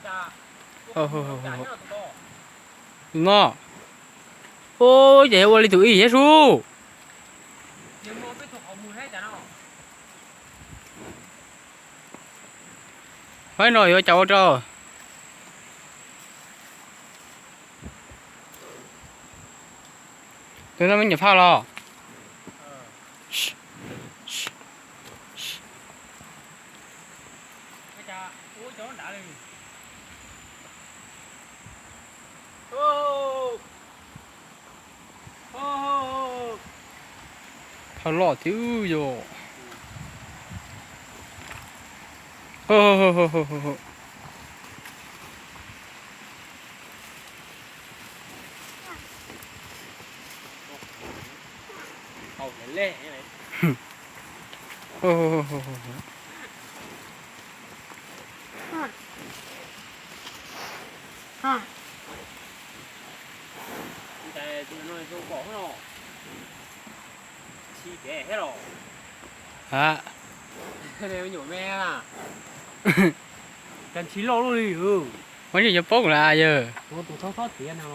Tus no, ub, ces ua li tus ib thiab sub. Faib no yuav cas ua rau. Tus no me nyuam phauj los. Phauj loj thiab yog. Nyuam me, cas ntshis loj luaj li. Muab tsis cov paub kuv las yawg. Tus txhob txhob tiav no.